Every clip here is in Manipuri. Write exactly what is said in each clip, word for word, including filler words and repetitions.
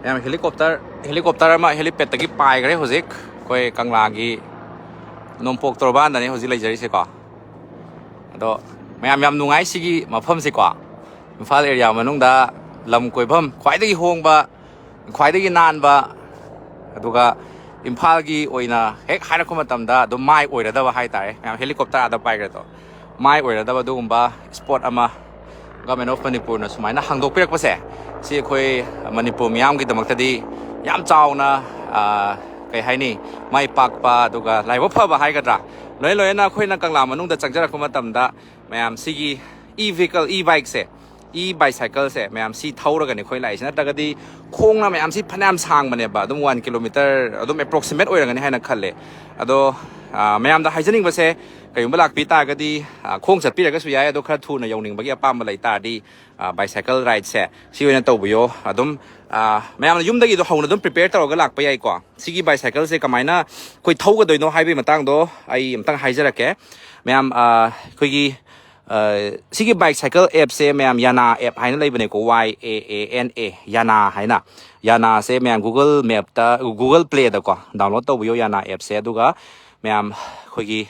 ꯃꯌꯥꯝ, ꯍꯦꯂꯤꯀꯣꯞꯇꯔ ꯍꯦꯂꯤꯀꯣꯞꯇꯔ ꯑꯃ ꯍꯦꯂꯤꯄꯦꯗꯇꯒꯤ ꯄꯥꯏꯈ꯭ꯔꯦ꯫ ꯍꯧꯖꯤꯛ ꯑꯩꯈꯣꯏ ꯀꯪꯂꯥꯒꯤ ꯅꯣꯡꯄꯣꯛ ꯇꯣꯔꯕꯥꯟꯗꯅꯤ ꯍꯧꯖꯤꯛ ꯂꯩꯖꯔꯤꯁꯦꯀꯣ꯫ ꯑꯗꯣ ꯃꯌꯥꯝ, ꯌꯥꯝ ꯅꯨꯡꯉꯥꯏ ꯁꯤꯒꯤ ꯃꯐꯝꯁꯤꯀꯣ꯫ ꯏꯝꯐꯥꯜ ꯑꯦꯔꯤꯌꯥ ꯃꯅꯨꯡꯗ ꯂꯝ ꯀꯣꯏꯐꯝ ꯈ꯭ꯋꯥꯏꯗꯒꯤ ꯍꯣꯡꯕ, ꯈ꯭ꯋꯥꯏꯗꯒꯤ ꯅꯥꯟꯕ, ꯑꯗꯨꯒ ꯏꯝꯐꯥꯜꯒꯤ ꯑꯣꯏꯅ ꯍꯦꯛ ꯍꯥꯏꯔꯛꯄ ꯃꯇꯝꯗ ꯑꯗꯨꯝ ꯃꯥꯏ ꯑꯣꯏꯔꯗꯕ ꯍꯥꯏꯇꯥꯔꯦ꯫ ꯃꯌꯥꯝ, ꯍꯦꯂꯤꯀꯣꯞꯇꯔ ꯑꯥꯗ ꯄꯥꯏꯈ꯭ꯔꯦ ꯑꯗꯣ, ꯃꯥꯏ ꯑꯣꯏꯔꯗꯕ ꯑꯗꯨꯒꯨꯝꯕ ꯁ꯭ꯄꯣꯠ ꯑꯃ Government of ꯃꯅꯤꯄꯨꯔꯅ ꯁꯨꯃꯥꯏꯅ ꯍꯥꯡꯗꯣꯛꯄꯤꯔꯛꯄꯁꯦ, ꯁꯤ ꯑꯩꯈꯣꯏ ꯃꯅꯤꯄꯨꯔ ꯃꯤꯌꯥꯝꯒꯤꯗꯃꯛꯇꯗꯤ ꯌꯥꯝ ꯆꯥꯎꯅ, ꯑ, ꯀꯩ ꯍꯥꯏꯅꯤ, ꯃꯥꯏ ꯄꯥꯛꯄ ꯑꯗꯨꯒ ꯂꯥꯏꯕꯛ ꯐꯕ ꯍꯥꯏꯒꯗ꯭ꯔꯥ, ꯂꯣꯏ ꯂꯣꯏꯅ ꯑꯩꯈꯣꯏꯅ ꯀꯪꯂꯥ ꯃꯅꯨꯡꯗ ꯆꯪꯖꯔꯛꯄ ꯃꯇꯝꯗ ꯃꯌꯥꯝ ꯁꯤꯒꯤ e vehicle, e bikeꯁꯦ, e bicycleꯁꯦ ꯃꯌꯥꯝ ꯁꯤ ꯊꯧꯔꯒꯅꯤ ꯑꯩꯈꯣꯏ ꯂꯥꯛꯏꯁꯦ꯫ ꯅꯠꯇ꯭ꯔꯒꯗꯤ ꯈꯣꯡꯅ ꯃꯌꯥꯝ ꯁꯤ ꯐꯅꯌꯥꯝ ꯁꯥꯡꯕꯅꯦꯕ, ꯑꯗꯨꯝ ꯋꯥꯟ ꯀꯤꯂꯣꯃꯤꯇꯔ ꯑꯗꯨꯝ approximate ꯑꯣꯏꯔꯒꯅꯤ ꯍꯥꯏꯅ ꯈꯜꯂꯦ꯫ ꯑꯗꯣ, ꯑ, ꯃꯌꯥꯝꯗ ꯍꯥꯏꯖꯅꯤꯡꯕꯁꯦ, ꯀꯩꯒꯨꯝꯕ ꯂꯥꯛꯄꯤ ꯇꯥꯔꯒꯗꯤ, ꯑ, ꯈꯣꯡ ꯆꯠꯄꯤꯔꯒꯁꯨ ꯌꯥꯏ, ꯑꯗꯣ ꯈꯔ ꯊꯨꯅ ꯌꯧꯅꯤꯡꯕꯒꯤ ꯑꯄꯥꯝꯕ ꯂꯩ ꯇꯥꯔꯗꯤ, ꯑ, bicycle rideꯁꯦ ꯁꯤ ꯑꯣꯏꯅ ꯇꯧꯕꯤꯌꯣ꯫ ꯑꯗꯨꯝ, ꯑ, ꯃꯌꯥꯝꯅ ꯌꯨꯝꯗꯒꯤꯗꯣ ꯍꯧꯅ ꯑꯗꯨꯝ prepare ꯇꯧꯔꯒ ꯂꯥꯛꯄ ꯌꯥꯏꯀꯣ꯫ ꯁꯤꯒꯤ bicycleꯁꯦ ꯀꯃꯥꯏꯅ ꯑꯩꯈꯣꯏ ꯊꯧꯒꯗꯣꯏꯅꯣ ꯍꯥꯏꯕꯒꯤ ꯃꯇꯥꯡꯗꯣ ꯑꯩ ꯑꯝꯇꯪ ꯍꯥꯏꯖꯔꯛꯀꯦ꯫ ꯃꯌꯥꯝ, ꯑ, ꯑꯩꯈꯣꯏꯒꯤ, ꯑ, ꯁꯤꯒꯤ bicycle appꯁꯦ ꯃꯌꯥꯝ ꯌꯥꯅꯥ app ꯍꯥꯏꯅ ꯂꯩꯕꯅꯦꯀꯣ, Y A A N A, ꯌꯥꯅꯥ ꯍꯥꯏꯅ꯫ ꯌꯥꯅꯥꯁꯦ ꯃꯌꯥꯝ Google Mapꯇ, Google Playꯗꯀꯣ download ꯇꯧꯕꯤꯌꯣ ꯌꯥꯅꯥ appꯁꯦ꯫ ꯑꯗꯨꯒ ꯃꯌꯥꯝ ꯑꯩꯈꯣꯏꯒꯤ,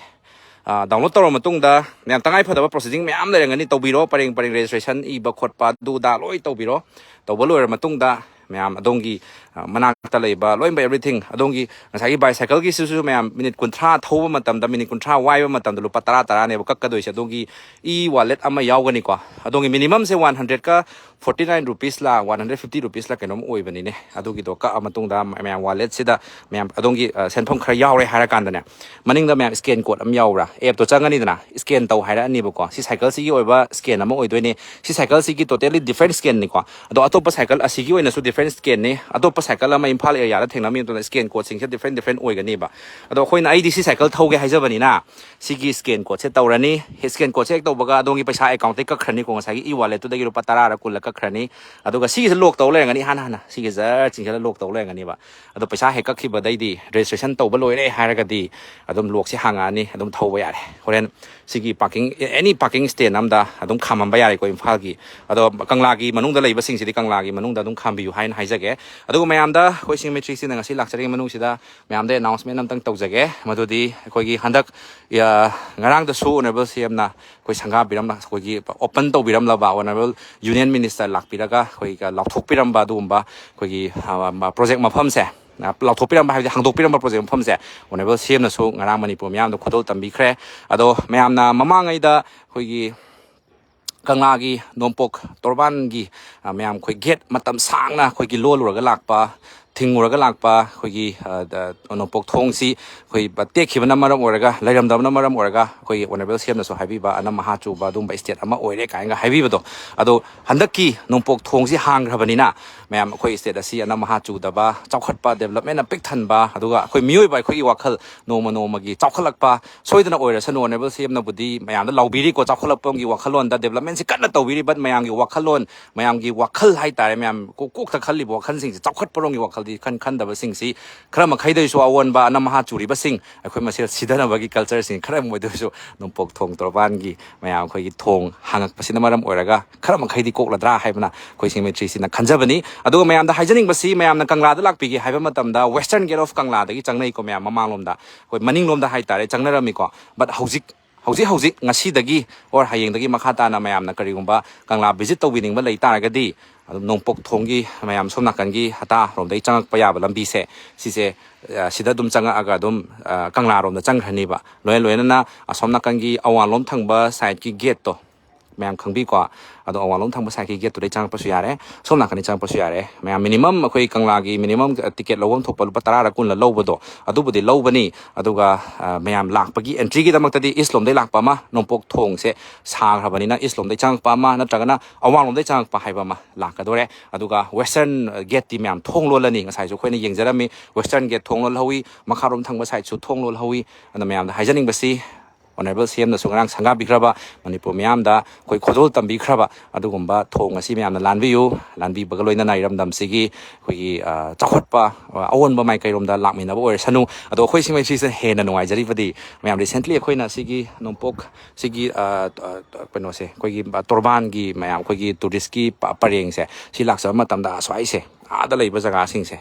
ꯑ, download ꯇꯧꯔꯕ ꯃꯇꯨꯡꯗ ꯃꯌꯥꯝ ꯇꯉꯥꯏ ꯐꯗꯕ processing ꯃꯌꯥꯝ ꯂꯩꯔꯝꯒꯅꯤ, ꯇꯧꯕꯤꯔꯣ꯫ ꯄꯔꯦꯡ ꯄꯔꯦꯡ registration ꯏꯕ ꯈꯣꯠꯄ ꯑꯗꯨ ꯑꯗꯥ ꯂꯣꯏ ꯇꯧꯕꯤꯔꯣ꯫ ꯇꯧꯕ ꯂꯣꯏꯔ ꯃꯇꯨꯡꯗ ꯃꯌꯥꯝ ꯑꯗꯣꯝꯒꯤ, ꯑ, ꯃꯅꯥꯛꯇ ꯂꯩꯕ ꯂꯣꯏꯅꯃꯛ everything, ꯑꯗꯣꯝꯒꯤ ꯉꯁꯥꯏꯒꯤ bicycleꯒꯤꯁꯤꯁꯨ ꯃꯌꯥꯝ ꯃꯤꯅꯤꯠ ꯀꯨꯟꯊ꯭ꯔꯥ ꯊꯧꯕ ꯃꯇꯝꯗ, ꯃꯤꯅꯤꯠ ꯀꯨꯟꯊ꯭ꯔꯥ ꯋꯥꯏꯕ ꯃꯇꯝꯗ ꯂꯨꯄꯥ ꯇꯔꯥ ꯇꯔꯥꯅꯦꯕ ꯀꯛꯀꯗꯣꯏꯁꯦ꯫ ꯑꯗꯣꯝꯒꯤ e wallet ꯑꯃ ꯌꯥꯎꯒꯅꯤꯀꯣ꯫ ꯑꯗꯣꯝꯒꯤ minimumꯁꯦ one hundredꯀ forty nine rupeesꯂ one hundred fifty rupeesꯂ ꯀꯩꯅꯣꯝ ꯑꯣꯏꯕꯅꯤꯅꯦ꯫ ꯑꯗꯨꯒꯤꯗꯣ ꯀꯛꯑ ꯃꯇꯨꯡꯗ ꯃꯌꯥꯝ walletꯁꯤꯗ ꯃꯌꯥꯝ ꯑꯗꯣꯝꯒꯤ, ꯑ, ꯁꯦꯟꯐꯝ ꯈꯔ ꯌꯥꯎꯔꯦ ꯍꯥꯏꯔꯀꯥꯟꯗꯅꯦ, ꯃꯅꯤꯡꯗ ꯃꯌꯥꯝ scan code ꯑꯃ ꯌꯥꯎꯕ꯭ꯔꯥ? Appꯇꯣ ꯆꯪꯉꯅꯤꯗꯅ, scan ꯇꯧ ꯍꯥꯏꯔꯛꯑꯅꯤꯕꯀꯣ꯫ ꯁꯤ cycleꯁꯤꯒꯤ ꯑꯣꯏꯕ scan ꯑꯃ ꯑꯣꯏꯗꯣꯏꯅꯦ꯫ ꯁꯤ cycleꯁꯤꯒꯤ totally different scanꯅꯤꯀꯣ꯫ ꯑꯗꯣ ꯑꯇꯣꯞꯄ cycle ꯑꯁꯤꯒꯤ ꯑꯣꯏꯅꯁꯨ different scanꯅꯤ꯫ ꯑꯇꯣꯞꯄ cycle ꯑꯃ ꯏꯝꯐꯥꯜ areaꯗ ꯊꯦꯡꯅꯕ ꯃꯇꯝꯗ scan codeꯁꯤꯡꯁꯦ different different ꯑꯣꯏꯒꯅꯤꯕ꯫ ꯑꯗꯣ ꯑꯩꯈꯣꯏꯅ, ꯑꯩꯗꯤ ꯁꯤ cycle ꯊꯧꯒꯦ ꯍꯥꯏꯖꯕꯅꯤꯅ ꯁꯤꯒꯤ scan codeꯁꯦ ꯇꯧꯔꯅꯤ꯫ Scan codeꯁꯦ ꯍꯦꯛ ꯇꯧꯕꯒ ꯑꯗꯣꯝꯒꯤ ꯄꯩꯁꯥ accountꯇꯒꯤ ꯀꯛꯈ꯭ꯔꯅꯤꯀꯣ, ꯉꯁꯥꯏꯒꯤ e-walletꯇꯨꯗꯒꯤ ꯂꯨꯄꯥ ꯇꯔꯥꯔ ꯀꯨꯜꯂ ꯀꯛꯈ꯭ꯔꯅꯤ꯫ ꯑꯗꯨꯒ ꯁꯤꯒꯤꯁꯦ lock ꯇꯧ ꯂꯩꯔꯝꯒꯅꯤ, ꯏꯍꯥꯟ ꯍꯥꯟꯅ ꯁꯤꯒꯤ ꯖꯔ ꯆꯤꯡꯁꯤꯜꯂ lock ꯇꯧ ꯂꯩꯔꯝꯒꯅꯤꯕ꯫ ꯑꯗꯣ ꯄꯩꯁꯥ ꯍꯦꯛ ꯀꯛꯈꯤꯕꯗꯩꯗꯤ registration ꯇꯧꯕ ꯂꯣꯏꯔꯦ ꯍꯥꯏꯔꯒꯗꯤ ꯑꯗꯨꯝ lockꯁꯦ ꯍꯥꯡꯉꯛꯑꯅꯤ, ꯑꯗꯨꯝ ꯊꯧꯕ ꯌꯥꯔꯦ꯫ ꯍꯣꯔꯦꯟ ꯁꯤꯒꯤ parking, any parking stand ꯑꯝꯗ ꯑꯗꯨꯝ ꯈꯥꯝꯃꯝꯕ ꯌꯥꯔꯦꯀꯣ ꯏꯝꯐꯥꯜꯒꯤ꯫ ꯑꯗꯣ ꯀꯪꯂꯥꯒꯤ ꯃꯅꯨꯡꯗ ꯂꯩꯕꯁꯤꯡꯁꯤꯗꯤ ꯀꯪꯂꯥꯒꯤ ꯃꯅꯨꯡꯗ ꯑꯗꯨꯝ ꯈꯥꯝꯕꯤꯌꯨ ꯍꯥꯏꯅ ꯍꯥꯏꯖꯒꯦ꯫ ꯑꯗꯨꯒ ꯃꯌꯥꯝꯗ ꯑꯩꯈꯣꯏ ꯁꯤꯡꯃꯩ ꯊ꯭ꯔꯤ ꯁꯤꯅ ꯉꯁꯤ ꯂꯥꯛꯆꯔꯤꯕ ꯃꯅꯨꯡꯁꯤꯗ ꯃꯌꯥꯝꯗ announcement ꯑꯝꯇꯪ ꯇꯧꯖꯒꯦ꯫ ꯃꯗꯨꯗꯤ ꯑꯩꯈꯣꯏꯒꯤ ꯍꯟꯗꯛ, ꯑ, ꯉꯔꯥꯡꯗꯁꯨ Honourable C M ꯅ ꯑꯩꯈꯣꯏ ꯁꯪꯒꯥꯕꯤꯔꯝ-, ꯑꯩꯈꯣꯏꯒꯤ open ꯇꯧꯕꯤꯔꯝꯂꯕ Honourable Union Minister ꯂꯥꯛꯄꯤꯔꯒ ꯑꯩꯈꯣꯏꯒ ꯂꯥꯎꯊꯣꯛꯄꯤꯔꯝꯕ ꯑꯗꯨꯒꯨꯝꯕ ꯑꯩꯈꯣꯏꯒꯤ, ꯑ, project ꯃꯐꯝꯁꯦ, ꯑ, ꯂꯥꯎꯊꯣꯛꯄꯤꯔꯝꯕ ꯍꯥꯏꯕꯗꯤ ꯍꯥꯡꯗꯣꯛꯄꯤꯔꯝꯕ project ꯃꯐꯝꯁꯦ Honourable C M ꯅꯁꯨ ꯉꯔꯥꯡ ꯃꯅꯤꯄꯨꯔ ꯃꯤꯌꯥꯝꯗ ꯈꯨꯗꯣꯜ ꯇꯝꯕꯤꯈ꯭ꯔꯦ꯫ ꯑꯗꯣ ꯃꯌꯥꯝꯅ ꯃꯃꯥꯡꯉꯩꯗ ꯑꯩꯈꯣꯏꯒꯤ ꯀꯪꯂꯥꯒꯤ ꯅꯣꯡꯄꯣꯛ ꯇꯣꯔꯕꯥꯟꯒꯤ, ꯑ, ꯃꯌꯥꯝ ꯑꯩꯈꯣꯏ gate ꯃꯇꯝ ꯁꯥꯡꯅ ꯑꯩꯈꯣꯏꯒꯤ ꯂꯣꯜꯂꯨꯔꯒ ꯂꯥꯛꯄ, ꯊꯤꯡꯉꯨꯔꯒ ꯂꯥꯛꯄ ꯑꯩꯈꯣꯏꯒꯤ, ꯑ, ꯗ-, ꯅꯣꯡꯄꯣꯛ ꯊꯣꯡꯁꯤ ꯑꯩꯈꯣꯏ ꯕ-, ꯇꯦꯛꯈꯤꯕꯅ ꯃꯔꯝ ꯑꯣꯏꯔꯒ, ꯂꯩꯔꯝꯗꯕꯅ ꯃꯔꯝ ꯑꯣꯏꯔꯒ ꯑꯩꯈꯣꯏꯒꯤ Honourable C M ꯅꯁꯨ ꯍꯥꯏꯕꯤꯕ ꯑꯅꯝ ꯑꯍꯥ ꯆꯨꯕ ꯑꯗꯨꯒꯨꯝꯕ state ꯑꯃ ꯑꯣꯏꯔꯦ ꯀꯥꯏꯅꯒ ꯍꯥꯏꯕꯤꯕꯗꯣ꯫ ꯑꯗꯣ ꯍꯟꯗꯛꯀꯤ ꯅꯣꯡꯄꯣꯛ ꯊꯣꯡꯁꯤ ꯍꯥꯡꯈ꯭ꯔꯕꯅꯤꯅ ꯃꯌꯥꯝ ꯑꯩꯈꯣꯏ state ꯑꯁꯤ ꯑꯅꯝ ꯑꯍꯥ ꯆꯨꯗꯕ, ꯆꯥꯎꯈꯠꯄ, developmentꯅ ꯄꯤꯛ ꯊꯟꯕ, ꯑꯗꯨꯒ ꯑꯩꯈꯣꯏ ꯃꯤꯑꯣꯏꯕ ꯑꯩꯈꯣꯏꯒꯤ ꯋꯥꯈꯜ ꯅꯣꯡꯃ ꯅꯣꯡꯃꯒꯤ ꯆꯥꯎꯈꯠꯂꯛꯄ ꯁꯣꯏꯗꯅ ꯑꯣꯏꯔꯁꯅꯨ꯫ Honourable C M ꯅꯕꯨꯗꯤ ꯃꯌꯥꯝꯗ ꯂꯥꯎꯕꯤꯔꯤꯀꯣ, ꯆꯥꯎꯈꯠꯂꯛꯄꯒꯤ ꯋꯥꯈꯜꯂꯣꯟꯗ developmentꯁꯤ ꯀꯟꯅ ꯇꯧꯕꯤꯔꯤ, but ꯃꯌꯥꯝꯒꯤ ꯋꯥꯈꯜꯂꯣꯟ, ꯃꯌꯥꯝꯒꯤ ꯋꯥꯈꯜ ꯍꯥꯏꯇꯥꯔꯦ, ꯃꯌꯥꯝ ꯀꯣꯛ-, ꯀꯣꯛꯇ ꯈꯜꯂꯤꯕ ꯋꯥꯈꯜꯁꯤꯡꯁꯦ, ꯆꯥꯎꯈꯠꯄꯔꯣꯝꯒꯤ ꯋꯥꯈꯜꯗꯤ ꯈꯟ-, ꯈꯟꯗꯕꯁꯤꯡꯁꯤ ꯈꯔ ꯃꯈꯩꯗꯁꯨ ꯑꯑꯣꯟꯕ ꯑꯅꯝ ꯑꯍꯥ ꯆꯨꯔꯤꯕꯁꯤꯡ, ꯑꯩꯈꯣꯏ ꯃꯁꯦꯜ ꯁꯤꯊꯅꯕꯒꯤ cultureꯁꯤꯡ ꯈꯔ ꯃꯣꯏꯗꯁꯨ ꯅꯣꯡꯄꯣꯛ ꯊꯣꯡ ꯇꯣꯔꯕꯥꯟꯒꯤ ꯃꯌꯥꯝ ꯑꯩꯈꯣꯏꯒꯤ ꯊꯣꯡ ꯍꯥꯡꯉꯛꯄꯁꯤꯅ ꯃꯔꯝ ꯑꯣꯏꯔꯒ ꯈꯔ ꯃꯈꯩꯗꯤ ꯀꯣꯛꯂꯗ꯭ꯔꯥ ꯍꯥꯏꯕꯅ ꯑꯩꯈꯣꯏ ꯁꯤꯡꯃꯩ ꯊ꯭ꯔꯤ ꯁꯤꯅ ꯈꯟꯖꯕꯅꯤ꯫ ꯑꯗꯨꯒ ꯃꯌꯥꯝꯗ ꯍꯥꯏꯖꯅꯤꯡꯕꯁꯤ, ꯃꯌꯥꯝꯅ ꯀꯪꯂꯥꯗ ꯂꯥꯛꯄꯤꯒꯦ ꯍꯥꯏꯕ ꯃꯇꯝꯗ Western Gate of ꯀꯪꯂꯥꯗꯒꯤ ꯆꯪꯅꯩꯀꯣ, ꯃꯌꯥꯝ ꯃꯃꯥꯡꯂꯣꯝꯗ, ꯑꯩꯈꯣꯏ ꯃꯅꯤꯡꯂꯣꯝꯗ ꯍꯥꯏꯇꯥꯔꯦ, ꯆꯪꯅꯔꯝꯃꯤꯀꯣ꯫ But ꯍꯧꯖꯤꯛ, ꯍꯧꯖꯤꯛ ꯍꯧꯖꯤꯛ ꯉꯁꯤꯗꯒꯤ or ꯍꯌꯦꯡꯗꯒꯤ ꯃꯈꯥ ꯇꯥꯅ ꯃꯌꯥꯝꯅ ꯀꯔꯤꯒꯨꯝꯕ ꯀꯪꯂꯥ visit ꯇꯧꯕꯤꯅꯤꯡꯕ ꯂꯩ ꯇꯥꯔꯒꯗꯤ, ꯑꯗꯨꯝ ꯅꯣꯡꯄꯣꯛ ꯊꯣꯡꯒꯤ ꯃꯌꯥꯝ ꯁꯣꯝ ꯅꯥꯀꯟꯒꯤ ꯍꯇꯥ ꯔꯣꯝꯗꯒꯤ ꯆꯪꯉꯛꯄ ꯌꯥꯕ ꯂꯝꯕꯤꯁꯦ, ꯁꯤꯁꯦ, ꯑ, ꯁꯤꯗ ꯑꯗꯨꯝ ꯆꯪꯉꯛꯑꯒ ꯑꯗꯨꯝ, ꯑ, ꯀꯪꯂꯥꯔꯣꯝꯗ ꯆꯪꯈ꯭ꯔꯅꯤꯕ꯫ ꯂꯣꯏꯅ ꯂꯣꯏꯅꯅ ꯑꯁꯣꯝ ꯅꯥꯀꯟꯒꯤ ꯑꯋꯥꯡꯂꯣꯝ ꯊꯪꯕ sideꯀꯤ gateꯇꯣ, ꯃꯌꯥꯝ ꯈꯪꯕꯤꯀꯣ꯫ ꯑꯗꯣ ꯑꯋꯥꯡꯂꯣꯝ ꯊꯪꯕ sideꯀꯤ gateꯇꯨꯗꯩ ꯆꯪꯉꯛꯄꯁꯨ ꯌꯥꯔꯦ, ꯁꯣꯝ ꯅꯥꯀꯟꯗꯩ ꯆꯪꯉꯛꯄꯁꯨ ꯌꯥꯔꯦ꯫ ꯃꯌꯥꯝ minimum ꯑꯩꯈꯣꯏ ꯀꯪꯂꯥꯒꯤ minimum ticket ꯂꯧꯐꯝ ꯊꯣꯛꯄ ꯂꯨꯄꯥ ꯇꯔꯥꯔ ꯀꯨꯟꯂ ꯂꯧꯕꯗꯣ, ꯑꯗꯨꯕꯨꯗꯤ ꯂꯧꯕꯅꯤ꯫ ꯑꯗꯨꯒ, ꯑ, ꯃꯌꯥꯝ ꯂꯥꯛꯄꯒꯤ entryꯒꯤꯗꯃꯛꯇꯗꯤ east ꯂꯣꯝꯗꯩ ꯂꯥꯛꯄ ꯑꯃ, ꯅꯣꯡꯄꯣꯛ ꯊꯣꯡꯁꯦ ꯁꯥꯈ꯭ꯔꯕꯅꯤꯅ east ꯂꯣꯝꯗꯩ ꯆꯪꯉꯛꯄ ꯑꯃ ꯅꯠꯇ꯭ꯔꯒꯅ ꯑꯋꯥꯡꯂꯣꯝꯗꯩ ꯆꯪꯉꯛꯄ ꯍꯥꯏꯕ ꯑꯃ ꯂꯥꯛꯀꯗꯣꯔꯦ꯫ ꯑꯗꯨꯒ western gateꯇꯤ ꯃꯌꯥꯝ ꯊꯣꯡ ꯂꯣꯜꯂꯅꯤ꯫ ꯉꯁꯥꯏꯁꯨ ꯑꯩꯈꯣꯏꯅ ꯌꯦꯡꯖꯔꯝꯃꯤ, western gate ꯊꯣꯡ ꯂꯣꯜꯍꯧꯋꯤ, ꯃꯈꯥꯔꯣꯝ ꯊꯪꯕ sideꯁꯨ ꯊꯣꯡ ꯂꯣꯜꯍꯧꯋꯤ꯫ ꯑꯗꯨꯅ ꯃꯌꯥꯝꯗ ꯍꯥꯏꯖꯅꯤꯡꯕꯁꯤ, ꯑꯣꯅꯔꯦꯕꯜ ꯁꯤ ꯑꯦꯝꯅꯁꯨ ꯉꯔꯥꯡ ꯁꯪꯒꯥꯕꯤꯈ꯭ꯔꯕ, ꯃꯅꯤꯄꯨꯔ ꯃꯤꯌꯥꯝꯗ ꯑꯩꯈꯣꯏ ꯈꯨꯗꯣꯜ ꯇꯝꯕꯤꯈ꯭ꯔꯕ ꯑꯗꯨꯒꯨꯝꯕ ꯊꯣꯡ ꯑꯁꯤ ꯃꯌꯥꯝꯅ ꯂꯥꯟꯕꯤꯌꯨ꯫ ꯂꯥꯟꯕꯤꯕꯒ ꯂꯣꯏꯅꯅ ꯏꯔꯝꯗꯝꯁꯤꯒꯤ ꯑꯩꯈꯣꯏꯒꯤ, ꯑ, ꯆꯥꯎꯈꯠꯄ, ꯑ, ꯑꯑꯣꯟꯕ ꯃꯥꯏꯀꯩꯔꯣꯝꯗ ꯂꯥꯛꯃꯤꯟꯅꯕ ꯑꯣꯏꯔꯁꯅꯨ꯫ ꯑꯗꯣ ꯑꯩꯈꯣꯏ ꯁꯤꯡꯃꯩ ꯁꯤꯁꯦ ꯍꯦꯟꯅ ꯅꯨꯡꯉꯥꯏꯖꯔꯤꯕꯗꯤ, ꯃꯌꯥꯝ, recently ꯑꯩꯈꯣꯏꯅ ꯁꯤꯒꯤ ꯅꯣꯡꯄꯣꯛ ꯁꯤꯒꯤ, ꯑ, ꯑ, ꯀꯩꯅꯣꯁꯦ, ꯑꯩꯈꯣꯏꯒꯤ ꯇꯣꯔꯕꯥꯟꯒꯤ ꯃꯌꯥꯝ, ꯑꯩꯈꯣꯏꯒꯤ ꯇꯨꯔꯤꯁꯀꯤ ꯄ-, ꯄꯔꯦꯡꯁꯦ, ꯁꯤ ꯂꯥꯛꯆꯕ ꯃꯇꯝꯗ ꯑꯁ꯭ꯋꯥꯏꯁꯦ, ꯑꯥꯗ ꯂꯩꯕ ꯖꯒꯥꯁꯤꯡꯁꯦ,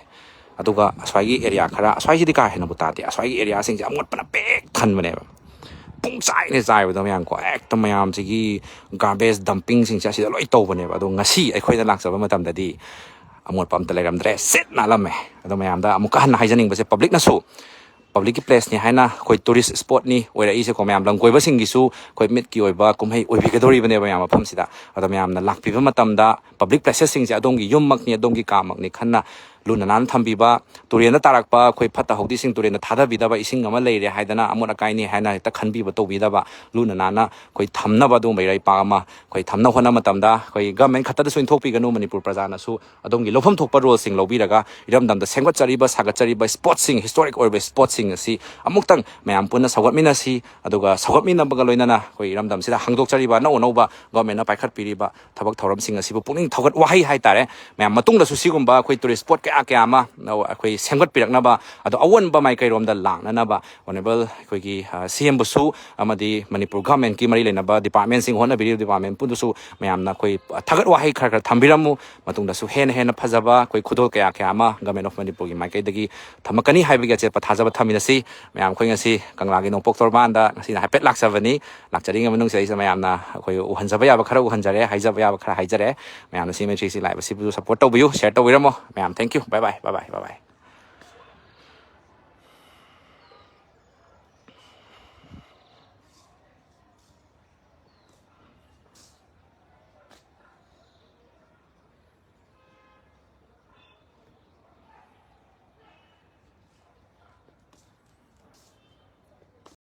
ꯑꯗꯨꯒ ꯑꯁ꯭ꯋꯥꯏꯒꯤ ꯑꯦꯔꯤꯌꯥ ꯈꯔ, ꯑꯁ꯭ꯋꯥꯏꯁꯤꯗꯤ ꯀꯥ ꯍꯦꯟꯅꯕꯨ ꯇꯥꯗꯦ, ꯑꯁ꯭ꯋꯥꯏꯒꯤ ꯑꯦꯔꯤꯌꯥꯁꯤꯡꯁꯦ ꯑꯃꯣꯠꯄꯅ ꯄꯤꯛ ꯊꯟꯕꯅꯦꯕ꯫ ꯄꯨꯡ ꯆꯥꯏꯅ ꯆꯥꯏꯕꯗꯣ ꯃꯌꯥꯝꯀꯣ, ꯍꯦꯛꯇ ꯃꯌꯥꯝꯁꯤꯒꯤ ꯒꯥꯔꯕꯦꯖ ꯗꯝꯄꯤꯡꯁꯤꯡꯁꯦ ꯑꯁꯤꯗ ꯂꯣꯏ ꯇꯧꯕꯅꯦꯕ꯫ ꯑꯗꯣ ꯉꯁꯤ ꯑꯩꯈꯣꯏꯅ ꯂꯥꯛꯆꯕ ꯃꯇꯝꯗꯗꯤ ꯑꯃꯣꯠꯄ ꯑꯝꯇ ꯂꯩꯔꯝꯗ꯭ꯔꯦ, ꯁꯤꯠ ꯅꯥꯜꯂꯝꯃꯦ꯫ ꯑꯗꯣ ꯃꯌꯥꯝꯗ ꯑꯃꯨꯛꯀ ꯍꯟꯅ ꯍꯥꯏꯖꯅꯤꯡꯕꯁꯦ, ꯄꯕ꯭ꯂꯤꯛꯅꯁꯨ ꯄꯕ꯭ꯂꯤꯛꯀꯤ ꯄ꯭ꯂꯦꯁꯅꯤ ꯍꯥꯏꯅ, ꯑꯩꯈꯣꯏ ꯇꯨꯔꯤꯁ ꯁ꯭ꯄꯣꯠꯅꯤ ꯑꯣꯏꯔꯛꯏꯁꯦꯀꯣ, ꯃꯌꯥꯝ ꯂꯝ ꯀꯣꯏꯕꯁꯤꯡꯒꯤꯁꯨ ꯑꯩꯈꯣꯏ ꯃꯤꯠꯀꯤ ꯑꯣꯏꯕ ꯀꯨꯝꯍꯩ ꯑꯣꯏꯕꯤꯒꯗꯧꯔꯤꯕꯅꯦꯕ ꯃꯌꯥꯝ ꯃꯐꯝꯁꯤꯗ꯫ ꯑꯗꯣ ꯃꯌꯥꯝꯅ ꯂꯥꯛꯄꯤꯕ ꯃꯇꯝꯗ ꯄꯕ꯭ꯂꯤꯛ ꯄ꯭ꯂꯦꯁꯦꯁꯁꯤꯡꯁꯦ ꯑꯗꯣꯝꯒꯤ ꯌꯨꯝꯃꯛꯅꯤ, ꯑꯗꯣꯝꯒꯤ ꯀꯥꯃꯛꯅꯤ ꯈꯟꯅ ꯂꯨꯅ ꯅꯥꯟꯅ ꯊꯝꯕꯤꯕ, ꯇꯨꯔꯦꯜꯗ ꯇꯥꯔꯛꯄ ꯑꯩꯈꯣꯏ ꯐꯠꯇ ꯍꯥꯎꯗꯤꯁꯤꯡ ꯇꯨꯔꯦꯜꯗ ꯊꯥꯗꯕꯤꯗꯕ, ꯏꯁꯤꯡ ꯑꯃ ꯂꯩꯔꯦ ꯍꯥꯏꯗꯅ ꯑꯃꯣꯠ ꯑꯀꯥꯏꯅꯤ ꯍꯥꯏꯅ ꯍꯦꯛꯇ ꯈꯟꯕꯤꯕ ꯇꯧꯕꯤꯗꯕ, ꯂꯨꯅ ꯅꯥꯟꯅ ꯑꯩꯈꯣꯏ ꯊꯝꯅꯕ ꯑꯗꯨꯒꯨꯝꯕ ꯏꯔꯩꯄꯥꯛ ꯑꯃ ꯑꯩꯈꯣꯏ ꯊꯝꯅꯕ ꯍꯣꯠꯅꯕ ꯃꯇꯝꯗ ꯑꯩꯈꯣꯏ ꯒꯃꯦꯟ ꯈꯛꯇꯗꯁꯨ ꯏꯟꯊꯣꯛꯄꯤꯒꯅꯨ, ꯃꯅꯤꯄꯨꯔ ꯄ꯭ꯔꯖꯥꯅꯁꯨ ꯑꯗꯣꯝꯒꯤ ꯂꯧꯐꯝ ꯊꯣꯛꯄ ꯔꯣꯜꯁꯤꯡ ꯂꯧꯕꯤꯔꯒ ꯏꯔꯝꯗꯝꯗ ꯁꯦꯝꯒꯠꯆꯔꯤꯕ, ꯁꯥꯒꯠꯆꯔꯤꯕ ꯁ꯭ꯄꯣꯠꯁꯤꯡ, ꯍꯤꯁꯇꯣꯔꯤꯛ ꯑꯣꯏꯔꯤꯕ ꯁ꯭ꯄꯣꯠꯁꯤꯡ ꯑꯁꯤ ꯑꯃꯨꯛꯇꯪ ꯃꯌꯥꯝ ꯄꯨꯟꯅ ꯁꯧꯒꯠꯃꯤꯟꯅꯁꯤ꯫ ꯑꯗꯨꯒ ꯁꯧꯒꯠꯃꯤꯟꯅꯕꯒ ꯂꯣꯏꯅꯅ ꯑꯩꯈꯣꯏ ꯏꯔꯝꯗꯝꯁꯤꯗ ꯍꯥꯡꯗꯣꯛꯆꯔꯤꯕ ꯑꯅꯧ ꯑꯅꯧꯕ ꯒꯣꯔꯃꯦꯟꯅ ꯄꯥꯏꯈꯠꯄꯤꯔꯤꯕ ꯊꯕꯛ ꯊꯧꯔꯝꯁꯤꯡ ꯑꯁꯤꯕꯨ ꯄꯨꯛꯅꯤꯡ ꯊꯧꯒꯠ ꯋꯥꯍꯩ ꯍꯥꯏꯇꯥꯔꯦ, ꯃꯌꯥꯝ ꯃꯇꯨꯡꯗꯁꯨ ꯁꯤꯒꯨꯝꯕ ꯑꯩꯈꯣꯏ ꯇꯨꯔꯤꯁ ꯁ꯭ꯄꯣꯠ ꯀꯌꯥ ꯀꯌꯥ ꯑꯃ ꯑꯩꯈꯣꯏ ꯁꯦꯝꯒꯠꯄꯤꯔꯛꯅꯕ, ꯑꯗꯣ ꯑꯑꯣꯟꯕ ꯃꯥꯏꯀꯩꯔꯣꯝꯗ ꯂꯥꯛꯅꯅꯕ ꯑꯣꯅꯔꯦꯕꯜ ꯑꯩꯈꯣꯏꯒꯤ, ꯑ, ꯁꯤ ꯑꯦꯝꯕꯨꯁꯨ ꯑꯃꯗꯤ ꯃꯅꯤꯄꯨꯔ ꯒꯣꯔꯃꯦꯟꯀꯤ ꯃꯔꯤ ꯂꯩꯅꯕ ꯗꯤꯄꯥꯔꯠꯃꯦꯟꯁꯤꯡ, ꯍꯣꯠꯅꯕꯤꯔꯤꯕ ꯗꯤꯄꯥꯔꯠꯃꯦꯟ ꯄꯨꯝꯅꯁꯨ ꯃꯌꯥꯝꯅ ꯑꯩꯈꯣꯏ ꯊꯥꯒꯠ ꯋꯥꯍꯩ ꯈꯔ ꯈꯔ ꯊꯝꯕꯤꯔꯝꯃꯨ꯫ ꯃꯇꯨꯡꯗꯁꯨ ꯍꯦꯟꯅ ꯍꯦꯟꯅ ꯐꯖꯕ ꯑꯩꯈꯣꯏ ꯈꯨꯗꯣꯜ ꯀꯌꯥ ꯀꯌꯥ ꯑꯃ ꯒꯣꯔꯃꯦꯟ ꯑꯣꯐ ꯃꯅꯤꯄꯨꯔꯒꯤ ꯃꯥꯏꯀꯩꯗꯒꯤ ꯊꯝꯃꯛꯀꯅꯤ ꯍꯥꯏꯕꯒꯤ ꯑꯆꯦꯠꯄ ꯊꯥꯖꯕ ꯊꯝꯃꯤꯟꯅꯁꯤ꯫ ꯃꯌꯥꯝ ꯑꯩꯈꯣꯏ ꯉꯁꯤ ꯀꯪꯂꯥꯒꯤ ꯅꯣꯡꯄꯣꯛ ꯇꯣꯔꯕꯥꯟꯗ ꯉꯁꯤꯅ ꯍꯥꯏꯐꯦꯠ ꯂꯥꯛꯆꯕꯅꯤ꯫ ꯂꯥꯛꯆꯔꯤꯉꯩ ꯃꯅꯨꯡꯁꯤꯗ ꯑꯩꯁꯦ ꯃꯌꯥꯝꯅ ꯑꯩꯈꯣꯏ ꯎꯍꯟꯖꯕ ꯌꯥꯕ ꯈꯔ ꯎꯍꯟꯖꯔꯦ, ꯍꯥꯏꯖꯕ ꯌꯥꯕ ꯈꯔ ꯍꯥꯏꯖꯔꯦ꯫ ꯃꯌꯥꯝꯅ ꯁꯤ ꯃꯦꯇ꯭ꯔꯤꯛꯁꯤ ꯂꯥꯛꯏꯕ ꯁꯤꯕꯨꯁꯨ ꯁꯞꯄꯣꯔꯠ ꯇꯧꯕꯤꯌꯨ, ꯁꯤꯌꯔ ꯇꯧꯕꯤꯔꯝꯃꯣ꯫ ꯃꯌꯥꯝ, thank you, bye bye, bye bye, bye bye꯫